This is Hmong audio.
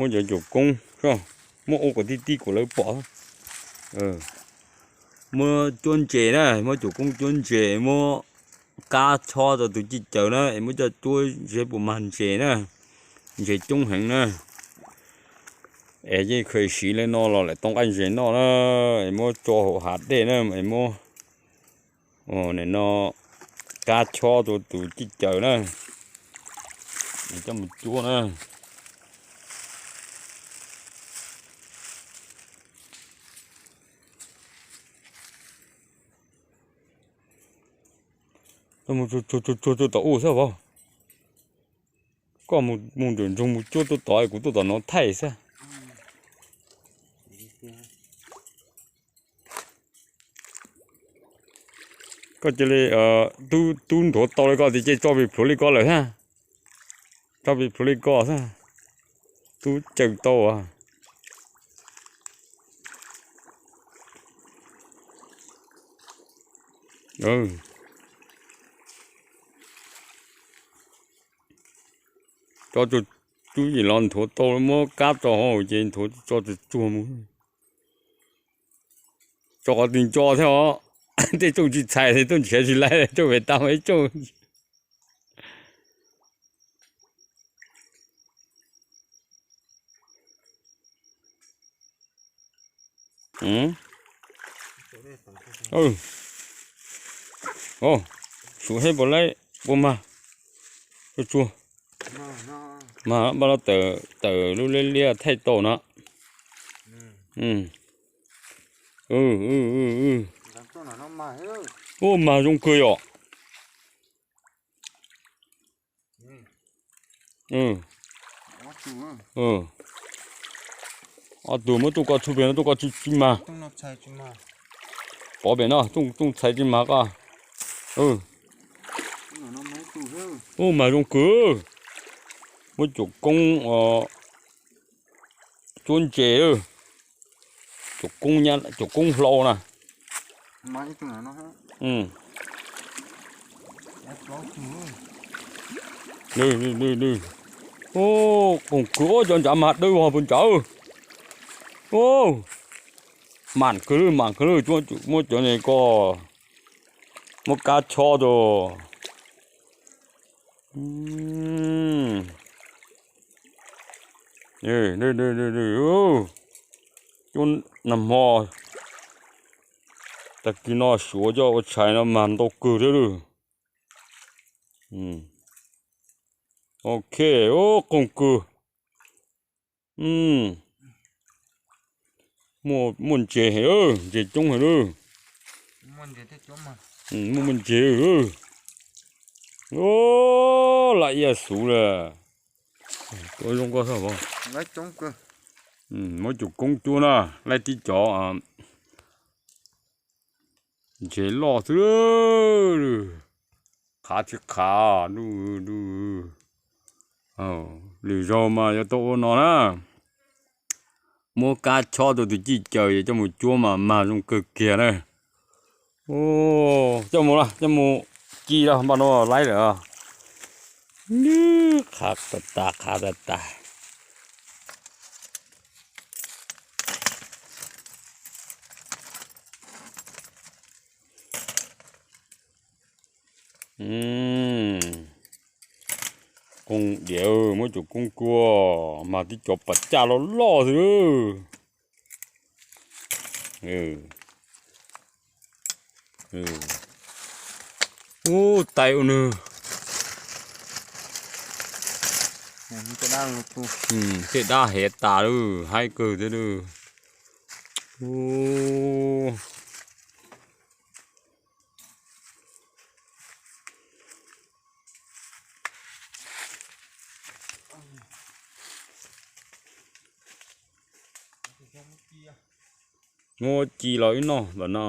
Muab cov cuam koob, muab ua kom tib tib kom lawv pom. Muab cuab ntses na, muab cuam koob cuab ntses, muab kab chob rau tus cij caws na, es muab coj cuab seb puas mag ntses na. Ntses coob heev na. Es yeej khaws siv li no los lawm tau nqaij ntses noj na. Es muab tso hauv hav dej na, es muab no kab chob rau tus cij caws na, es coj mus cuab na. Coj mus tsuag tsuag tsuag tsuag tom u xwb vauv. Koj mus nram nroog mus cuab tuaj tod, kuv tuaj tom no thaij xwb. Koj cia li, tub nthuav tau li koj tias cia tso pis plhuav li koj lawm xwb. Tso pis plhuav li koj xwb. Tub caws tau as. Tso tsuag, tub yim los nthuav tau muab kab tso hauv ces nthuav tso tsuag tsuag mus. Tso qhov twg tso thiab os. Tej tsooj tsis txhais, tej tsooj nrhiav tsis laib, tsooj pem tas ib tsooj. Suav seb puas laib, puas mag. Tsuag tsuag. Mag, npaj no tawm lub liab liab thaij tau no. Ub, mag zoo kawg yom. Ob tug muab tsooj ko tshub pem no, tsooj ko tsis mag. Pov pem no, tsooj txhais tsis mag ko. Ub, mag zoo kawg. Muab cuam koob cuab ntses, cuam koob hlau na. Ub, qoos kawg, cov ntshav mag dawb vog puas ntsawv. Ub, mam kawg lawm, mam kawg lawm, muab cov ne ko, muab kab chob rau. Cuab nag hmo, tag kis no suav coj ua tshais no mag ntau kawg thiab lawm. Ok, ub, qoos kawg. Muaj ntses heev, ntses coob heev lawm. Muaj ntses. Lam iaj xuv lawm. Muab cuam koob cuab na, laib tib cov ntses loj xwb. Qhav tsis qhav, lwm zaug mas yuav tau ua no na. Muab kab chob rau tus cij caws es coj mus cuab mas mag zoo kawg kiag na. Coj mus, coj mus ci los npaj no laib lawm. Qhav tas tas, qhav tas tas. Qoos diav, muab cuam koob cuab mas tib cov pas caj loj loj xwb. Ub, tais ua nws. Tej dab hev tas lawm, haib kawg thiab lawm. Muab ci los wb noj ntawm no.